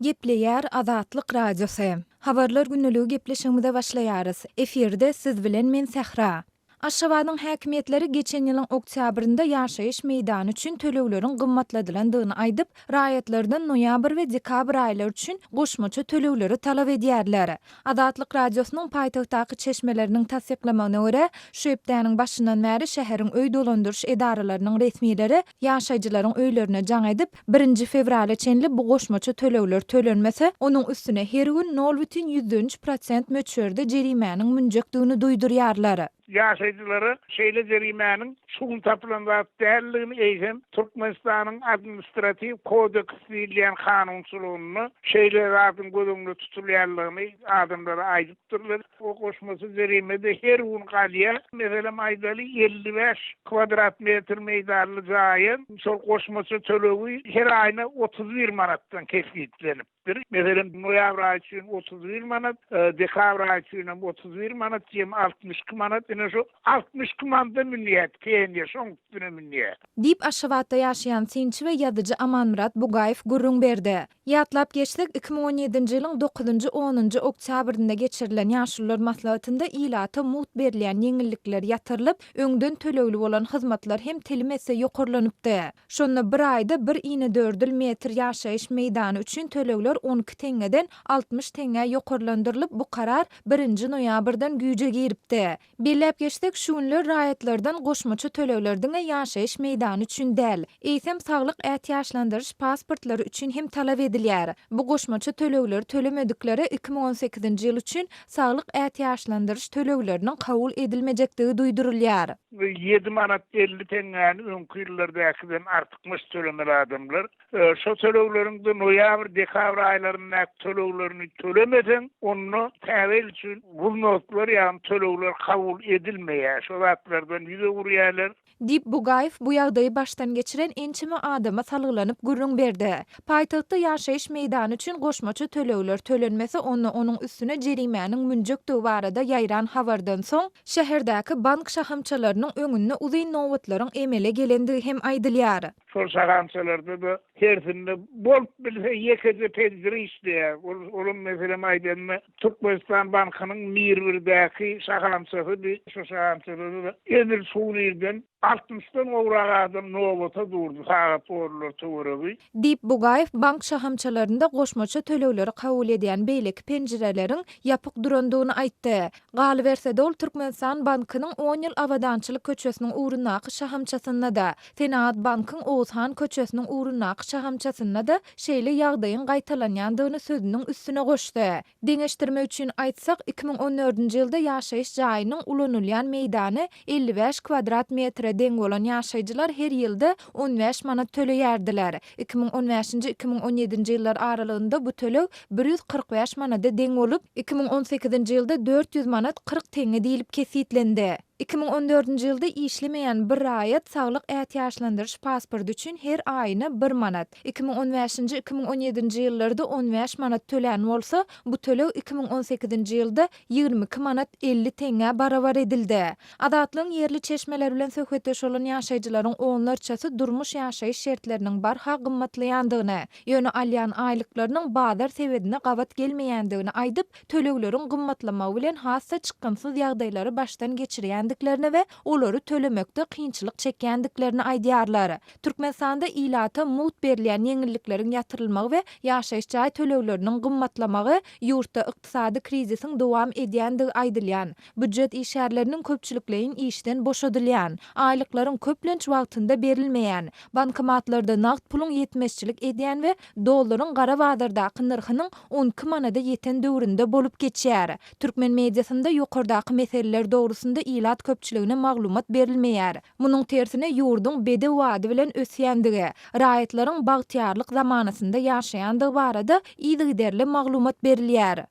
Gepleýär Azatlyk Radiosy. Habarlar gündeligi gepleşigimize başlaýarys. Efirde siz bilen men Sähra. Aşgabadyň häkimiýetleri geçen ýylyň oktýabrynda ýaşaýyş meýdany üçin tölegleriň gymmatladylandygyny aýdyp, raýatlardan noýabr we dekabr aýlary üçin goşmaça tölegleri talap edýärler. Azatlyk Radiosynyň paýtagtdaky çeşmeleriniň tassyklamagyna görä, şu hepdäniň başyndan bäri şäheriň öý dolandyryş edaralarynyň resmileri ýaşaýjylaryň öýlerine jaň edip, birinji fewrala çenli bu goşmaça tölegler tölenmese, onuň üstüne her gün nol bütin ýüzden üç prosent möçberde jerimäniň münjekdigini duýdurýarlar. Ýaşaýjylara şeýle jerimäniň şu gün tapylan zat däldigini, eýsem, Türkmenistanyň Administratiw kodeks diýilýän kanunçylygynda şeýle zadyň göz öňünde tutulýanlygyny adamlara aýdypdyrlar. O goşmaça jerime-de her gün galýar. Meselem aýdaly, 55 kwadrat metr meýdanly jaýa şol goşmaça tölegi her aýyna 31 manatdan kesgitlenip. Bir, meselem, noýabr aýy üçin 31 manat, dekabr aýy üçin hem 31 manat, jemi 62 manat. Ine şu 62 manada münýär, pensiýa şoň üstüne münýär. Diýip, Aşgabatda ýaşaýan synçy we ýazyjy Amanmyrat Bugaýew gürrüň berdi. Ýatlap geçsek, 2017-nji ýylyň dokuzynjy-onunjy oktýabrynda geçirilen Ýaşulular maslahatynda ilata mugt berilýän ýeňillikler ýatyrylyp, öňden tölegli bolan hyzmatlar hem telim esse ýokarlanypdy. Şonda bir aýda bir inedördül metr ýaşaýyş meýdany üçin tölegler 12 teňňeden 60 teňňä ýokarlandyrylyp, bu karar birinji noýabrdan güýje giripdi. Belläp geçsek, şu günler raýatlardan goşmaça tölegler diňe ýaşaýyş meýdany üçin däl, eýsem saglyk ätiýaçlandyryş pasportlary üçin hem talap edilýär. Bu goşmaça tölegleri tölemediklere 2018-nji ýyl üçin saglyk ätiýaçlandyryş tölegleriniň kabul edilmejekdigi duýdurylýar. Ýedi manat 50 teňňäni öňki ýyllardakiden artykmaç tölemeli adamlar. Şo tölegleriň-de noýabr, dekabr aýlaryndaky töleglerini tölemeseň, onda täze ýyl üçin wznoslar, ýagny tölegler kabul edilmeýär. Şo zatlardan ýüz öwürýärler. Diýip, Bugaýew bu ýagdaýy başdan geçiren ençeme adama salgylanyp gürrüň berdi. Paýtagtda ýaşaýyş meýdany üçin goşmaça tölegler tölenmese, onda onuň üstüne jerimäniň münjekdigi barada ýaýran habardan soň, şäherdäki bank şahamçalarynyň öňünde uzyn nobatlaryň emele gelendigi hem aýdylýar. Şol şahamçalarda-da hersinde bolup bilse ýekeje penjire işleýär. Ol, olam meselem aýdanda Türkmenistan bankynyň Mirbirdäki şahamçasydy. Şo şahamçada-da edil şu gün irden altmyşdan gowrak adam nobata durdy, sagat onlar töweregi. Diýip, Bugaýew bank şahamçalarynda goşmaça tölegleri kabul edýän beýleki penjireleriň ýapyk durandygyny aýtdy. Galyberse-de, ol Türkmenistan bankynyň On ýyl Abadançylyk köçesiniň ugrundaky şahamçasynda-da, Senagat bankyň Oguzhan köçesiniň ugrundaky şahamçasynda-da şeýle ýagdaýyň gaýtalanýandygyny sözüniň üstüne goşdy. Deňeşdirmek üçin aýtsak, 2014-nji ýylda ýaşaýyş jaýynyň ulanylýan meýdany 55 kwadrat metre deň bolan ýaşaýjylar her ýylda 15 manat töleýärdiler. 2015-nji, 2017-nji ýyllar aralygynda bu töleg 145 manada deň bolup, 2018-nji ýylda 400 manat 40 teňňe diýlip kesgitlendi. 2014-nji ýylda işlemeýän bir raýat saglyk ätiýaçlandyryş pasporty üçin her aýyna bir manat, 2015-nji, 2017-nji ýyllarda 15 manat tölän bolsa, bu töleg 2018-nji ýylda 22 manat 50 teňňä barabar edildi. Azatlygyň ýerli çeşmeleri bilen söhbetdeş bolan ýaşaýjylaryň onlarçasy durmuş-ýaşaýyş şertleriniň barha gymmatlaýandygyny, ýöne alýan aýlyklarynyň bazar sebedine gabat gelmeýändigini aýdyp, tölegleriň gymmatlamagy bilen has-da çykgynsyz ýagdaýlary başdan geçirýändiklerini we olary tölemekde kynçylyk çekýändiklerini aýdýarlar. Türkmenistanda ilata mugt berilýän ýeňillikleriň ýatyrylmagy we ýaşaýyş jaý tölegleriniň gymmatlamagy ýurtda ykdysady krizisiň dowam edýändigi aýdylýan, býujet işgärleriniň köpçülikleýin işden boşadylýan, aýlyklaryň köplenç wagtynda berilmeýän, bankomatlarda nagt puluň ýetmezçilik edýän we dollaryň gara bazardaky nyrhynyň 12 manada ýeten döwründe bolup geçýär. Türkmen mediasynda ýokardaky meseleler dogrusynda ilat köpçüligine maglumat berilmeýär. Munuň tersine ýurduň bedew ady bilen ösýändigi, raýatlaryň bagtyýarlyk zamanasynda ýaşaýandygy barada yzygiderli maglumat berilýär.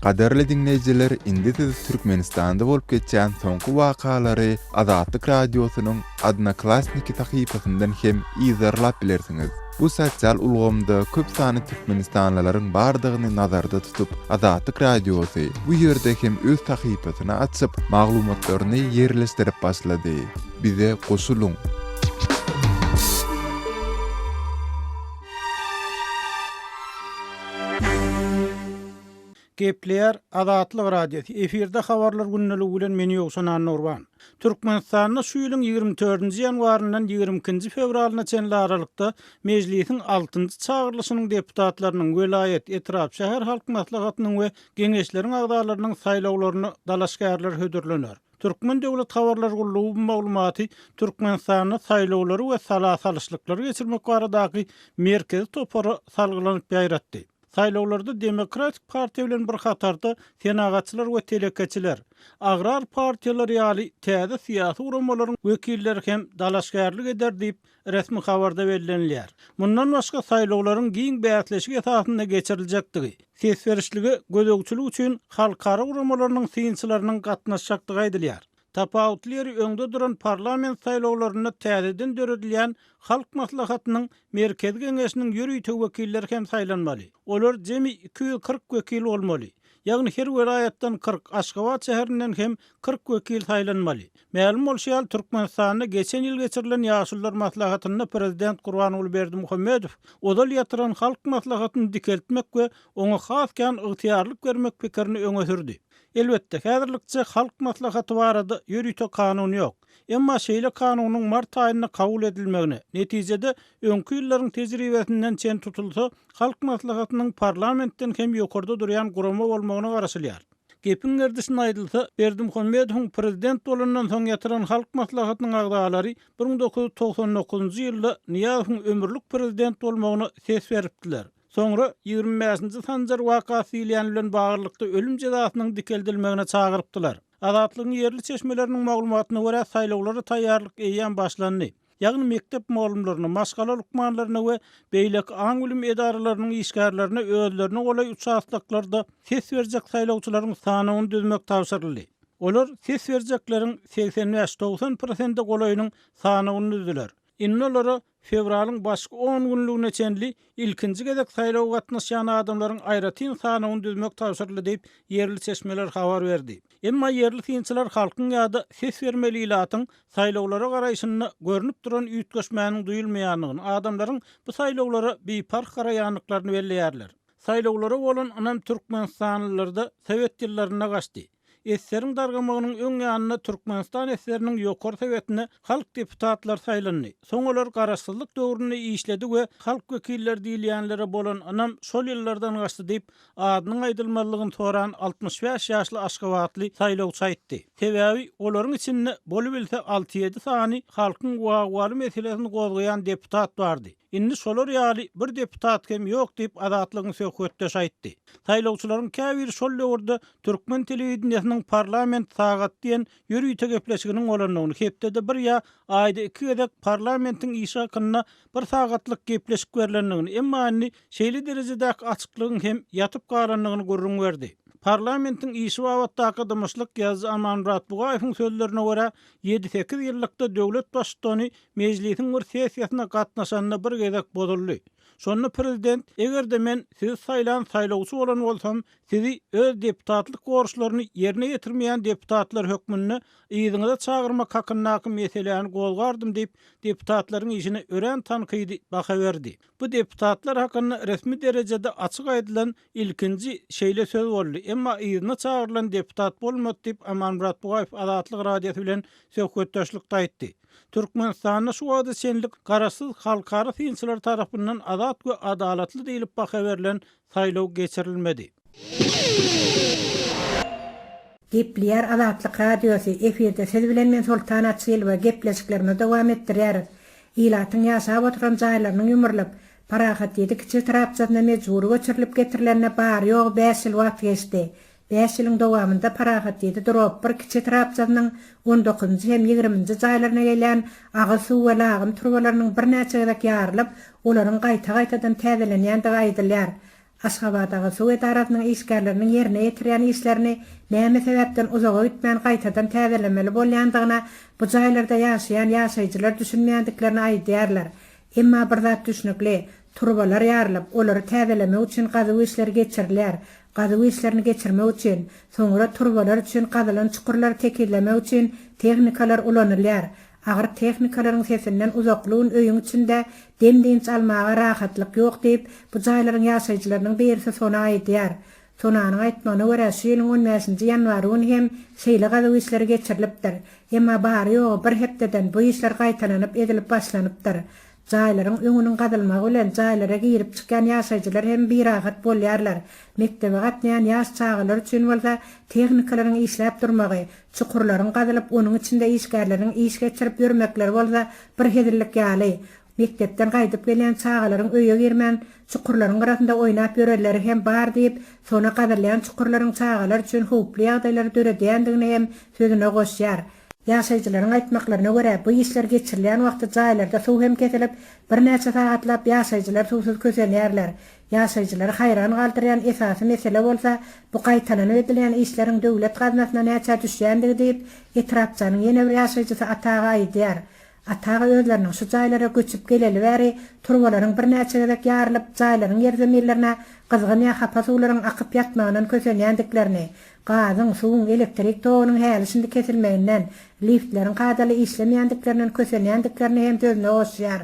Gadyrly diňleýjiler indi siz Türkmenistanda bolup geçýän soňky wakalary Azatlyk Radiosynyň Odnoklassniki sahypasyndan hem yzarlap bilersiňiz. Bu sosial ulgamda köp sanly türkmenistanlylaryň bardygyny nazarda tutup, Azatlyk Radiosy bu ýerde hem öz sahypasyny açyp, maglumatlaryny ýerleşdirip başlady. Bize goşulyň! Gepleýär Azatlyk Radiosy, efirde Habarlar gündeligi bilen men Ýowşan Annagurban. Türkmenistanda şu ýylyň 24-nji ýanwaryndan 22-nji fewralyna çenli aralykda Mejlisiň altynjy çagyrylyşynyň deputatlarynyň, welaýat, etrap, şäher halk maslahatynyň we Geňeşleriň agzalarynyň saýlawlaryna dalaşgärler hödürlener. Türkmen döwlet habarlar gullugy bu maglumaty Türkmenistanda saýlawlary we sala salyşlyklary geçirmek baradaky Merkezi topara salgylanyp ýaýratdy. Saýlawlarda Demokratik partiýa bilen bir hatarda Senagatçylar we telekeçiler, Agrar partiýalary ýaly täze syýasy guramalaryň wekilleri hem dalaşgärlik eder diýip, resmi habarda bellenilýär. Mundan başga, saýlawlaryň giň bäsleşik esasynda geçiriljekdigi, ses berişlige gözegçilik üçin halkara guramalarynyň synçylarynyň gatnaşjakdygy aýdylýar. Tapawutly ýeri öňde duran parlament saýlawlarynda täzeden döredilýän Halk Maslahatynyň Merkezi Geňeşiniň ýörite wekilleri hem saýlanmaly. Olar jemi 240 wekil bolmaly. Ýagny her welaýatdan 40, Aşgabat şäherinden hem 40 wekil saýlanmaly. Mälim bolşy ýaly, Türkmenistanda geçen ýyl geçirilen Ýaşulular maslahatynda prezident Gurbanguly Berdimuhamedow ozal ýatyran Halk Maslahatyny dikeltmek we oňa has kän ygtyýarlyk bermek pikirini öňe sürdi. Elbetde, häzirlikçe Halk Maslahaty barada ýörite kanun ýok. Emma şeýle kanunyň mart aýynda kabul edilmegine, netijede, öňki ýyllaryň tejribesinden çen tutulsa, Halk Maslahatynyň parlamentden hem ýokarda durýan gurama bolmagyna garaşylýar. Gepiň gerdişine aýdylsa, Berdimuhamedowyň prezident bolandan soň ýatyran Halk Maslahatynyň agzalary 1999-njy ýylda Nyýazowyň ömürlik prezident bolmagyna ses beripdiler. Soňra 25-nji Sanjar wakasy diýilýän bilen baglylykda ölüm jezasynyň dikeldilmegine çagyrypdylar. Azatlygyň ýerli çeşmeleriniň maglumatyna görä, saýlawlara taýýarlyk eýýäm başlandy. Ýagny mekdep mugallymlaryna, maşgala lukmanlaryna we beýleki aň-bilim edaralarynyň işgärlerine özlerine golaý uçastoklarda ses berjek saýlawçylaryň sanawyny düzmek tabşyryldy. Olar ses berjekleriň 85-90 prosente golaýynyň sanawyny düzdüler. Indi olara fewralyň başky on günlügine çenli ilkinji gezek saýlawa gatnaşýan adamlaryň aýratyn sanawyny düzmek tabşyryldy diýip, ýerli çeşmeler habar berdi. Emma ýerli synçylar halkyň ýa-da ses bermeli ilatyň saýlawlara garaýşynda görnüp duran üýtgeşmäniň duýulmaýandygyny, adamlaryň bu saýlawlara biparh garaýandyklaryny belleýärler. Saýlawlara bolan ynam türkmenistanlylarda sowet ýyllarynda gaçdy. Eseriň dargamagynyň öň ýanynda Türkmenistan SSR-niň Ýokary Sowetine halk deputatlary saýlandy. Soň olar garaşsyzlyk döwründe işledi we halk wekilleri diýilýänlere bolan ynam şol ýyllardan gaçdy diýip, adynyň aýdylmazlygyny soran 65 ýaşly aşgabatly saýlawçy aýtdy. Sebäbi olaryň içinde bolubilse alty-ýedi sany halkyň wawwaly meselesini gozgaýan deputat bardy. Indi şolar ýaly bir deputat hem ýok diýip, Azatlygyň söhbetdeşi aýtdy. Saýlawçylaryň käbiri şol döwürde türkmen telewideniýesiniň Parlament sagat diýen ýörite gepleşiginiň bolandygyny, hepdede bir ýa aýda iki gezek parlamentiň işi hakynda bir sagatlyk gepleşik berlendigini, emma indi şeýle derejedäki açyklygyň hem ýatyp galandygyny gürrüň berdi. Parlamentiň işi babatdaky dymyşlyk ýazyjy Amanmyrat Bugaýewiň sözlerine görä, ýedi-sekiz ýyllykda döwlet baştutany Mejlisiň bir sessiýasyna gatnaşanda bir gezek bozuldy. Şonda prezident, Eger-de men sizi saýlan saýlawçy bolan bolsam, sizi öz deputatlyk borçlaryny ýerine ýetirmeýän deputatlar hökmünde yzyňyza çagyrmak hakyndaky meseläni gozgardym diýip, deputatlaryň işine örän tankydy baha berdi. Bu deputatlar hakynda resmi derejede açyk aýdylan ilkinji şeýle söz boldy, emma yzyna çagyrylan deputat bolmady diýip, Amanmyrat Bugaýew Azatlyk Radiosy bilen söhbetdeşlikde aýtdy. Türkmenistanda şu wagta çenli garaşsyz halkara synçylary tarapyndan azat we adalatly diýlip baha berlen saýlaw geçirilmedi. Gepleýär Azatlyk Radiosy, efirde siz bilen men Soltan Açylowa gepleşiklerimizi dowam etdirýäris. Ilatyň ýaşap oturan jaýlarynyň ýumrulyp, Parahat ýedi kiçi etrapçasyna mejbury göçürilip getirilenine bary-ýogy bäş ýyl wagt geçdi. Bäş ýylyň dowamynda Parahat ýedi drop bir kiçi etrapçasynyň on dokuzynjy hem ýigriminji jaýlaryna gelýän agyz suw we lagym turbalarynyň birnäçe gezek ýarylyp, olaryň gaýta-gaýtadan täzelenýändigi aýdylýar. Aşgabatagyzsuw edarasynyň işgärleriniň ýerine ýetirýän işlerini näme sebäpden uzaga gitmän gaýtadan täzelemeli bolýandygyna bu jaýlarda ýaşaýan ýaşaýjylar düşünmeýändiklerini aýdýarlar. Emma bir zat düşnükli, turbalar ýarylyp, olary täzelemek üçin gazuw işleri geçirilýär. Gazuw işlerini geçirmek üçin, soňra turbalar üçin gazylan çukurlary tekizlemek üçin tehnikalar ulanylýar. Agyr tehnikalaryň sesinden uzakly gün öýüň içinde dem-dynç almaga rahatlyk ýok diýip, bu jaýlaryň ýaşaýjylarynyň birisi Sona aýdýar. Sonanyň aýtmagyna görä, şu ýylyň on bäşinji ýanwary güni hem şeýle gazuw işleri geçirilipdir. Emma bary-ýogy bir hepdeden bu işler gaýtalanyp edilip başlanypdyr. Jaýlaryň öňüniň gazylmagy bilen jaýlara girip-çykýan ýaşaýjylar hem birahat bolýarlar. Mekdebe gatnaýan ýaş çagalar üçin bolsa tehnikalaryň işläp durmagy, çukurlaryň gazylyp, onuň içinde işgärleriň iş geçirip ýörmekleri bolsa bir hezillik ýaly. Mekdepden gaýdyp gelýän çagalaryň öýe girmän, çukurlaryň gyrasynda oýnap ýörenleri hem bar diýip, Sona gazylýan çukurlaryň çagalar üçin howply ýagdaýlary döredýändigini hem sözüne goşýar. Ýaşaýjylaryň aýtmaklaryna görä, bu işler geçirilýän wagty jaýlarda suw hem kesilip, birnäçe sagatlap ýaşaýjylar suwsuz kösenýärler. Ýaşaýjylary haýran galdyrýan esasy mesele bolsa, bu gaýtalanyp edilýän işleriň döwlet gaznasyna näçä düşýändigi diýip, etrapçanyň ýene bir ýaşaýjysy Ata aga aýdýar. Ata aga özleriniň şu jaýlara göçüp geleli bäri turbalaryň birnäçe gezek ýarylyp, jaýlaryň ýerzeminlerine gyzgyn ýa hapa suwlaryň akyp ýatmagyndan kösenýändiklerini, gazyň, suwuň, elektrik togunyň häli-şindi kesilmeginden, liftleriň kadaly işlemeýändiklerinden kösenýändiklerini hem sözüne goşýar.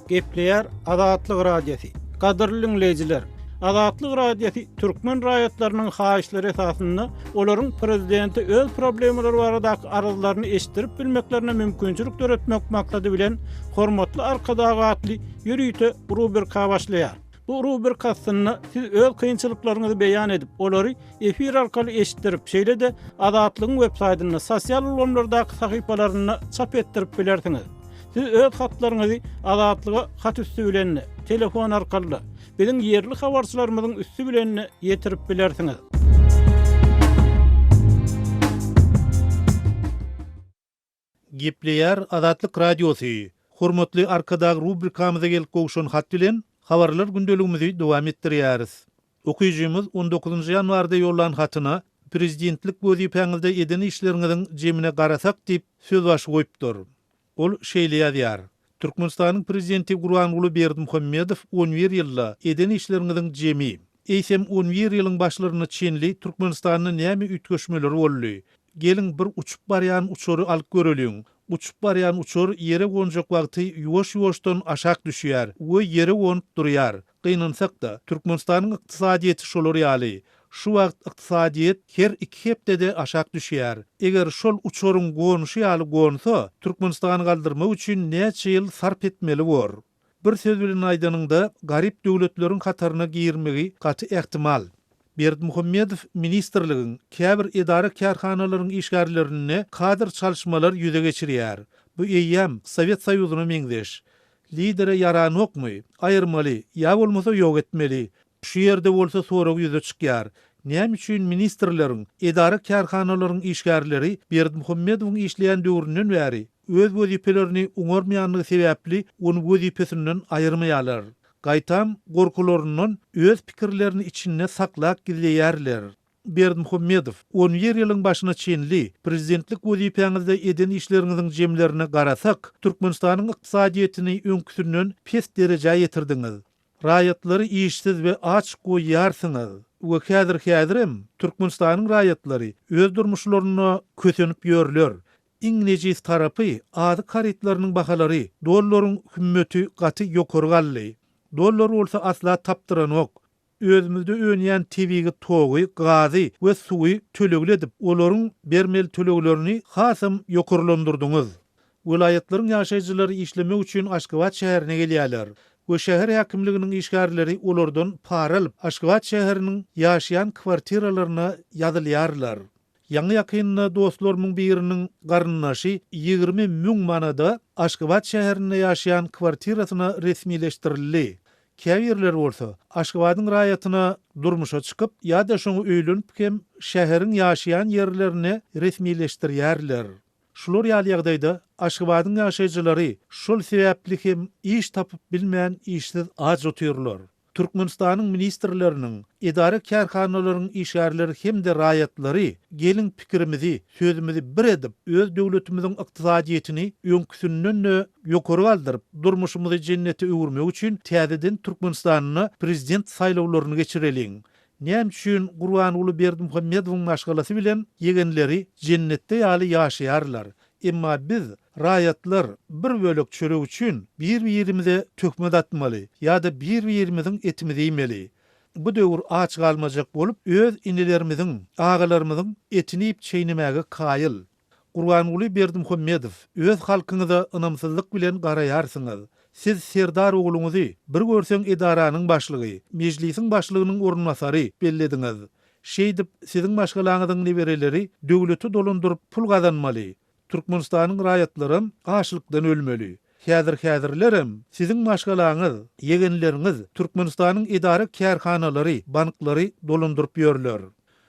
Gepleýär Azatlyk Radiosy. Gadyrly diňleýjiler! Azatlyk Radiosy türkmen raýatlarynyň haýyşlary esasynda olaryň prezidente öz problemalary baradaky arzlaryny eşitdirip bilmeklerine mümkinçilik döretmek maksady bilen Hormatly Arkadag atly ýörite rubrika başlaýar. Bu rubrika astynda siz öz kynçylyklaryňyzy beýan edip, olary efir arkaly eşitdirip, şeýle-de Azatlygyň websaýtynda, sosial ulgamlardaky sahypalarynda çap etdirip bilersiňiz. Siz öz hatlaryňyzy Azatlyga hat üsti bilen-de, telefon arkaly-da, biziň ýerli habarçylarymyzyň üsti bilen-de ýetirip bilersiňiz. Gepleýär Azatlyk Radiosy, Hormatly Arkadag rubrikamyza gelip gowşan hat bilen Habarlar gündeligimizi dowam etdirýäris. Okyjymyz on dokuzynjy ýanwarda ýollan hatyna Prezidentlik wezipäňizde eden işleriňiziň jemine garasak diýip sözbaşy goýupdyr. Ol şeýle ýazýar, Türkmenistanyň Prezidenti Gurbanguly Berdimuhamedow on bir ýylda eden işleriňiziň jemi. Eýsem on bir ýylyň başlaryna çenli Türkmenistanda näme üýtgeşmeler boldy? Geliň bir uçup barýan uçary alyp göreliň. Uçup barýan uçar ýere gonjak wagty ýuwaş-ýuwaşdan aşak düşýär we ýere gonup durýar. Gynansak-da, Türkmenistanyň ykdysadyýeti şolar ýaly. Şu wagt ykdysadyýet her iki hepdede aşak düşýär. Eger şol uçaryň gonuşy ýaly gonsa, Türkmenistany galdyrmak üçin näçe ýyl sarp etmeli bor? Bir söz bilen aýdanyňda, garyp döwletleriň hataryna girmegi gaty ähtimal. Berdimuhamedow ministrligiň, käbir edara-kärhanalaryň işgärlerinde kadr çalyşmalar ýüze geçirýär. Bu eýýäm Sowet Soýuzyna meňzeş. Lidere ýaranokmy? Aýyrmaly, ýa bolmasa ýok etmeli. Şu ýerde bolsa sorag ýüze çykýar. Näme üçin ministrleriň, edara-kärhanalaryň işgärleri Berdimuhamedowyň işleýän döwründen bäri öz wezipelerini oňarmaýanlygy sebäpli ony wezipesinden aýyrmaýarlar? Gaýtam, gorkularyndan öz pikirlerini içinde saklap gizleýärler. Berdimuhamedow, on bir ýylyň başyna çenli prezidentlik wezipäňizde eden işleriňiziň jemlerine garasak, Türkmenistanyň ykdysadyýetini öňküsinden pes derejä ýetirdiňiz. Raýatlary işsiz we aç goýýarsyňyz we häzir-häzirem Türkmenistanyň raýatlary öz durmuşlarynda kösenip ýörler. Iň nejis tarapy, azyk harytlarynyň bahalary, dollaryň hümmeti gaty ýokary galdy. Dollar bolsa asla tapdyranok. Özümizde önýän tebigy togy, gazy we suwy tölegli edip, olaryň bermeli töleglerini hasam ýokarlandyrdyňyz. Welaýatlaryň ýaşaýjylary işlemek üçin Aşgabat şäherine gelýärler we şäher häkimliginiň işgärleri olardan para alyp, Aşgabat şäheriniň ýaşaýan kwartiralaryna ýazylýarlar. Ýaňy-ýakynda dostlarymyň biriniň garyndaşy 20 müň manada Aşgabat şäherinde ýaşaýan kwartirasyna resmileşdirildi. Käbirleri bolsa, Aşgabadyň raýatyna durmuşa çykyp ýa-da şoňa öýlenip hem şäheriň ýaşaýan ýerlerine resmileşdirýärler. Şular ýaly ýagdaýda Aşgabadyň ýaşaýjylary şol sebäpli hem iş tapyp bilmän işsiz aç otyrlar. Türkmenistanyň ministrleriniň, edara-kärhanalaryň işgärleri hem-de raýatlary, geliň pikirimizi, sözümizi bir edip, öz döwletimiziň ykdysadyýetini öňküsinden-de ýokary galdyryp, durmuşymyzy jennete öwürmek üçin täzeden Türkmenistanda Prezident saýlawlaryny geçireliň. Näme üçin Gurbanguly Berdimuhamedowyň maşgalasy bilen ýegenleri jennetde ýaly ýaşaýarlar, emma biz, raýatlar, bir bölek çörek üçin bir-birimize töhmet atmaly ýa-da bir-birimiziň etimizi iýmeli? Bu döwür aç galmajak bolup, öz inilerimiziň, agalarymyzyň etini iýip çeýnemäge kaýyl. Gurbanguly Berdimuhamedow, öz halkyňyza ynamsyzlyk bilen garaýarsyňyz. Siz Serdar ogluňyzy, bir görseň edaranyň başlygy, Mejlisiň başlygynyň orunbasary bellediňiz. Şeýdip, siziň maşgalaňyzyň nebereleri döwleti dolandyryp pul gazanmaly. Türkmenistanyň raýatlaram açlykdan ölmeli. Häzir-häzirlerem siziň maşgalaňyz, ýegenleriňiz Türkmenistanyň edara-kärhanalary, banklary dolandyryp ýörler.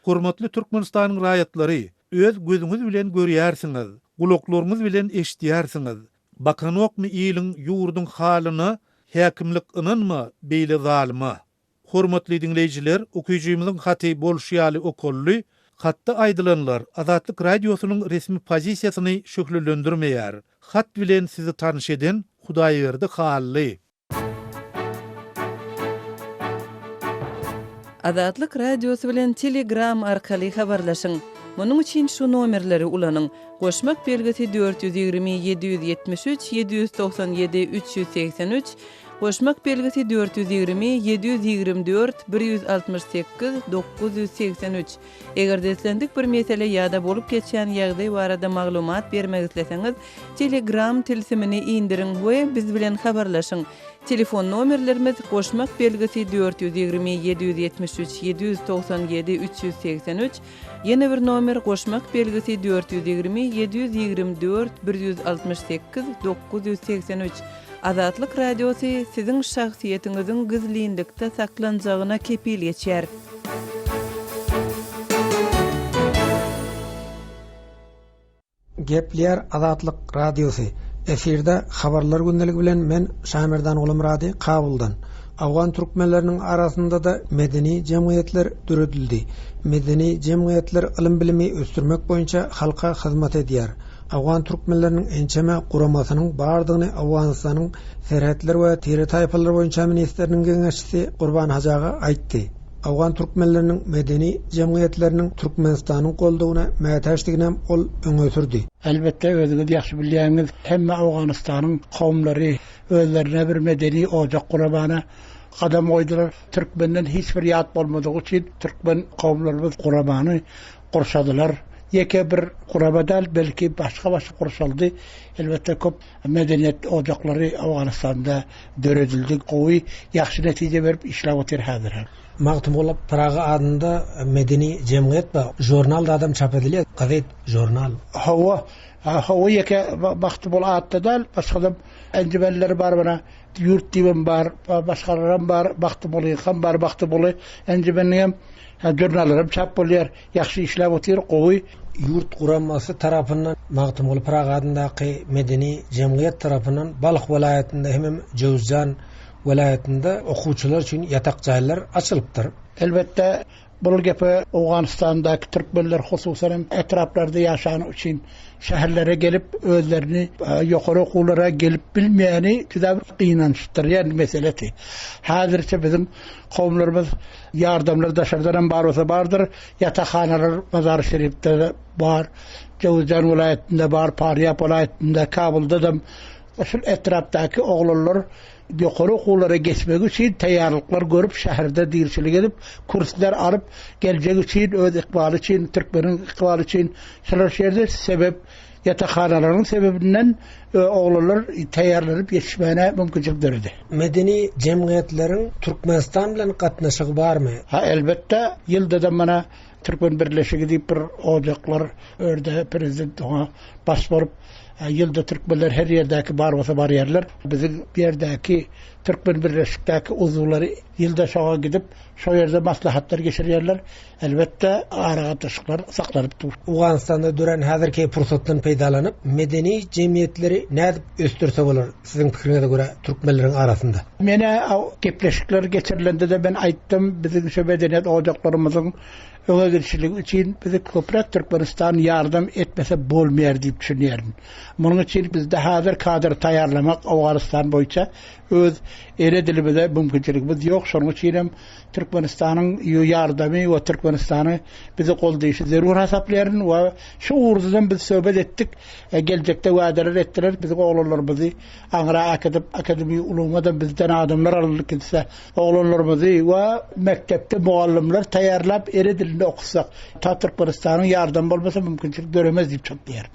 Hormatly Türkmenistanyň raýatlary, öz gözüňiz bilen görýärsiňiz, gulaklaryňyz bilen eşidýärsiňiz. Bakanokmy iliň, ýurduň halyna, häkimlik ynanma beýle zalyma. Hormatly diňleýjiler, okyjymyzyň haty bolşy ýaly okaldy. Hatda aýdylanlar Azatlyk Radiosynyň resmi pozisiýasyny şöhlelendirmeýär. Hat bilen sizi tanyş eden Hudaýberdi Hally. Azatlyk Radiosy bilen Telegram arkaly habarlaşyň! Munuň üçin şu nomerleri ulanyň, goşmak belgisi 420 773 797 383, Goşmak belgisi 420 724 168 983. Eger-de islendik bir mesele ýa-da bolup geçýän ýagdaý barada maglumat bermek isleseňiz, Telegram tilsimini indiriň we biz bilen habarlaşyň. Telefon nomerlerimiz, goşmak belgisi 420 773 797 383, ýene bir nomer, goşmak belgisi 420 724 168 983. Azatlyk Radiosy siziň şahsyýetiňiziň gizlinlikde saklanjagyna kepil geçýär. Gepleýär Azatlyk Radiosy, Efirde Habarlar gündeligi bilen men Şamerdan Gulumyrady Kabuldan. Owgan türkmenleriniň arasynda-da medeni jemgyýetler döredildi. Medeni jemgyýetler ylym-bilimi ösdürmek boýunça halka hyzmat edýär. Owgan türkmenleriniň ençeme guramasynyň bardygyny Owganystanyň Serhetler we tire-taýpalar boýunça ministriniň geňeşçisi Gurban Hajy aga aýtdy. Owgan türkmenleriniň medeni jemgyýetleriniň Türkmenistanyň goldawyna mätäçdiginem ol öňe sürdi. Elbetde, özüňiz ýagşy bilýäňiz, hemme Owganystanyň kowumlary özlerine bir medeni ojak guramana gadam goýdular. Türkmenden hiç bir ýat bolmadygy üçin türkmen kowumlarymyz guramany gurşadylar. Ýeke bir gurama däl, belki başga-başga gurşaldy. Elbetde, köp medeniýet ojaklary Owganystanda döredildi. Gowy, ýagşy netije berip işläp otyr häzir hem. Magtymguly Pyragy adynda medeni jemgyýet bar. Žurnal zadam çap edilýär, gazet, žurnal. Hawa, hawa ýeke Magtymguly atda däl, başgadam enjümenleri bar mana. Ýurt diýibem bar, başgalaram bar, Magtymgulyňkam bar, Magtymguly enjümeniniňem žurnallaram çap bolýar. Ýagşy işläp otyr, gowy. Ýurt guramasy tarapyndan Magtymguly Pyragy adyndaky medeni jemgyýet tarapyndan Balh welaýatynda hemem Jöwüzjan welaýatynda okuwçylar üçin ýatak jaýlar açylypdyr. Elbetde, bul gepe Owganystandaky türkmenler, hususan hem etraplarda ýaşany üçin şäherlere gelip özlerini ýokary okuwlara gelip bilmeýäni juda bir gynançdyrýan meselesi. Häzirçe biziň kowumlarymyz ýardamlar daşardanam bar bolsa bardyr, ýatakhanalar Mazary-Şerifde bar, Jöwüzjan welaýatynda bar, Parýap welaýatynda, Kabuldadam şul etrapdaky oglanlar ýokary okuwlara geçmegi üçin taýýarlyklar görüp, şäherde dirçilik edip, kurslar alyp, geljek üçin, öz ykbaly üçin, türkmeniň ykbaly üçin şular şu ýerde sebep, ýatakhanalaryň sebebinden oglanlar taýýarlanyp ýetişmäne mümkinçilik döredi. Türkmen birleşigi diýip bir ojaklar örde prezident oňa baş bolup ýylda türkmenler her ýerdäki bar bolsa barýarlar. Biziň bu ýerdäki Türkmen birleşikdäki uzwlary ýylda şoňa gidip şo ýerde maslahatlar geçirýärler. Elbetde aragatnaşyklar saklanyp dur. Owganystanda dörän häzirki pursatdan peýdalanyp medeni jemgyýetleri nädip ösdürse bolar siziň pikiriňize görä türkmenleriň arasynda? Menä gepleşikler geçirilende-de men aýtdym, biziň şu medeniýet ojaklarymyzyň öňe gidişligi üçin bizi köpräk Türkmenistan ýardam etmese bolmaýar diýip düşünýärin. Munuň üçin bizde häzir kadr taýýarlamak Owganystan boýunça öz ene dilimize mümkinçiligimiz ýok. Şonuň üçin hem Türkmenistanyň ýardamy we Türkmenistany bizi goldaýşy zerur hasaplaýaryn we şu ugurdan biz söhbet etdik. Geljekde wadalar etdiler, biziň oglanlarymyzy aňra äkidip, akademiýa uluma-da bizden adamlar alyndy gitse, oglanlarymyzy we mekdepde mugallymlar taýýarlap ene dilinde okutsak, ta Türkmenistanyň ýardamy bolmasa mümkinçilik döremez diýip çaklaýaryn.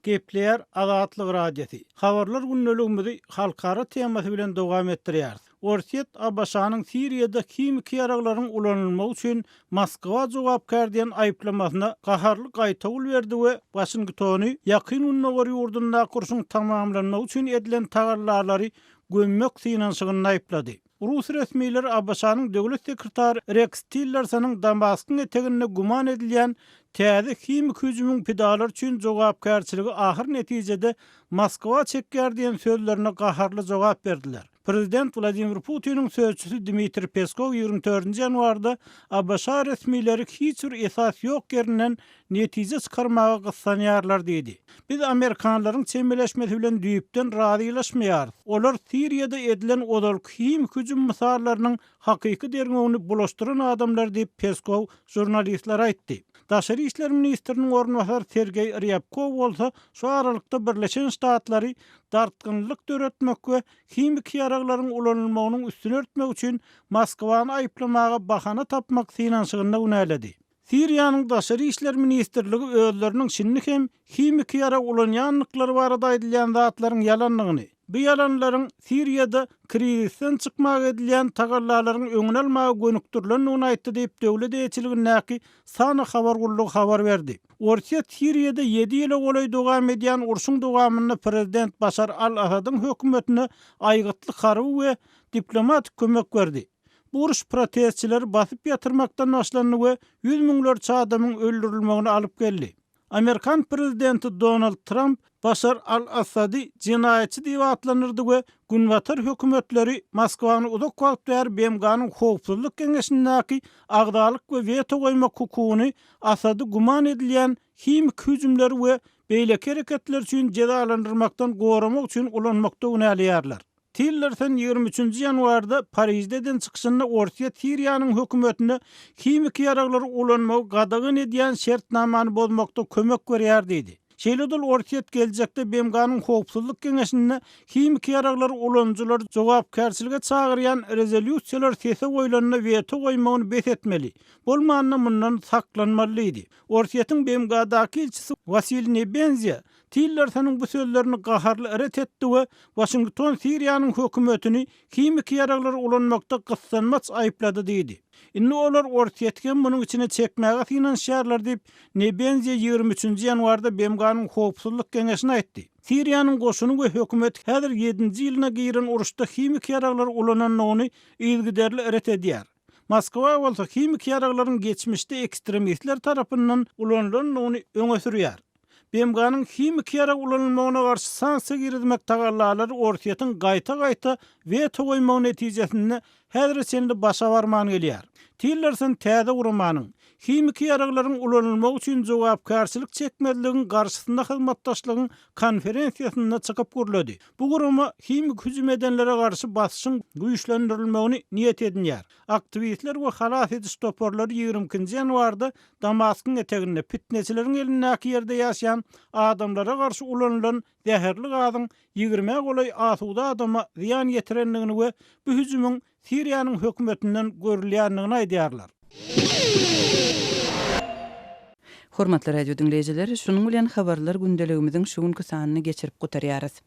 Gepleýär Azatlyk Radiosy. Habarlar gündeligimizi halkara temasy bilen dowam etdirýäris. Orsýet ABŞ-nyň Siriýada himiki ýaraglaryň ulanylmagy üçin Moskwa jogapkär diýen aýyplamasyna gaharly gaýtawul berdi we Waşingtony Ýakyn Gündogar ýurdundaky urşuň tamamlanmagy üçin edilen tagallalary gömmek synanyşygynda aýyplady. Rus resmileri ABŞ-nyň döwlet sekretary Reks Tillersonyň Damaskyň eteginde güman edilýän täze himiki hüjümiň pidalary üçin jogapkärçiligi ahyr netijede Moskwa çekýär diýen sözlerine gaharly jogap berdiler. Prezident Wladimir Putiniň sözçüsi Dmitriý Peskow 24 ýanwarda ABŞ resmileri hiç bir esas ýok ýerinden netije çykarmaga gyssanýarlar diýdi. Biz amerikanlaryň çemeleşmesi bilen düýpden razylaşmaýarys. Olar Siriýada edilen ozalky himiki hüjüm mysallarynyň hakyky derňewini bulaşdyran adamlar diýip, Peskow žurnalistlere aýtdy. Daşary işler ministriniň orunbasary Sergeý Rýabkow bolsa şu aralykda Birleşen Ştatlary dartgynlylyk döretmek we himiki ýaraglaryň ulanylmagynyň üstüni örtmek üçin Moskwany aýyplamaga bahana tapmak synanyşygynda günäledi. Siriýanyň Daşary işler ministrligi özleriniň şindi hem himiki ýarag ulanýandyklary barada aýdylýan zatlaryň ýalandygyny, bu ýalanlaryň Siriýada krizisden çykmaga edilýän tagallalaryň öňüni almaga gönükdirilendigini aýtdy diýip, döwlet eýeçiligindäki SANA habar gullugy habar berdi. Orsýet Siriýada ýedi ýyla golaý dowam edýän urşuň dowamynda prezident Başar al-Asadyň hökümetine aýgytly harby we diplomatik kömek berdi. Bu uruş protestçileri basyp ýatyrmakdan başlandy we ýüz müňlerçe adamyň öldürilmegine alyp geldi. Amerikan prezidenti Donald Tramp Başar al-Assady jenaýatçy diýip atlandyrdy we Günbatar hökümetleri Moskwany uzak wagt bäri BMG-niň Howpsuzlyk Geňeşindäki agzalyk we weto goýmak hukugyny Assady güman edilýän himiki hüjümleri we beýleki hereketler üçin jezalandyrmakdan goramak üçin ulanmakda günäleýärler. Tillerson 23-nji ýanwarda Parižde eden çykyşynda Orsýet Siriýanyň hökümetine himiki ýaraglary ulanmagy gadagan edýän şertnamany bozmakda kömek berýär diýdi. Şeýle-de ol Orsýet geljekde BMG-niň Howpsuzlyk Geňeşinde himiki ýaraglary ulanyjylary jogapkärçilige çagyrýan rezolýusiýalar sese goýlanda weto goýmagyny bes etmeli, bolmanda mundan saklanmaly diýdi. Orsýetiň BMG-daky ilçisi Wasiliý Nebenzýa Tillersonyň bu sözlerini gaharly ret etdi we Waşington Siriýanyň hökümetini himiki ýaraglary ulanmakda gyssanmaç aýyplady diýdi. Indi olar Orsýeti hem munuň içine çekmäge synanyşýarlar diýip, Nebenzýa 23-nji ýanwarda BMG-niň Howpsuzlyk Geňeşine aýtdy. Siriýanyň goşuny we hökümeti häzir ýedinji ýylyna giren uruşda himiki ýaraglary ulanandygyny yzygiderli ret edýär. Moskwa bolsa himiki ýaraglaryň geçmişde ekstremistler tarapyndan ulanylandygyny öňe sürýär. BMG-niň himiki ýarag ulanylmagyna garşy sanksiýa girizmek tagallalary Orsýetiň gaýta-gaýta weto goýmagy netijesinde häzire çenli başa barman gelýär. Tillerson täze guramanyň, himiki ýaraglaryň ulanylmagy üçin jogapkärçilik çekmezligiň garşysynda hyzmatdaşlygyň konferensiýasynda çykyp gürledi. Bu gurama himiki hüjüm edenlere garşy basyşyň güýçlendirilmegini niýet edinýär. Aktiwistler we halas ediş toparlary 22-nji ýanwarda Damaskyň eteginde, pitneçileriň elindäki ýerde ýaşaýan adamlara garşy ulanylan zäherli gazyň ýigrimä golaý asuda adama zyýan ýetirendigini we bu hüjümiň Siriýanyň hökümetinden görülýändigini aýdýarlar. Hormatly radio diňleýjiler, şunuň bilen Habarlar gündeligimiziň şu günki sanyny geçirip gutarýarys.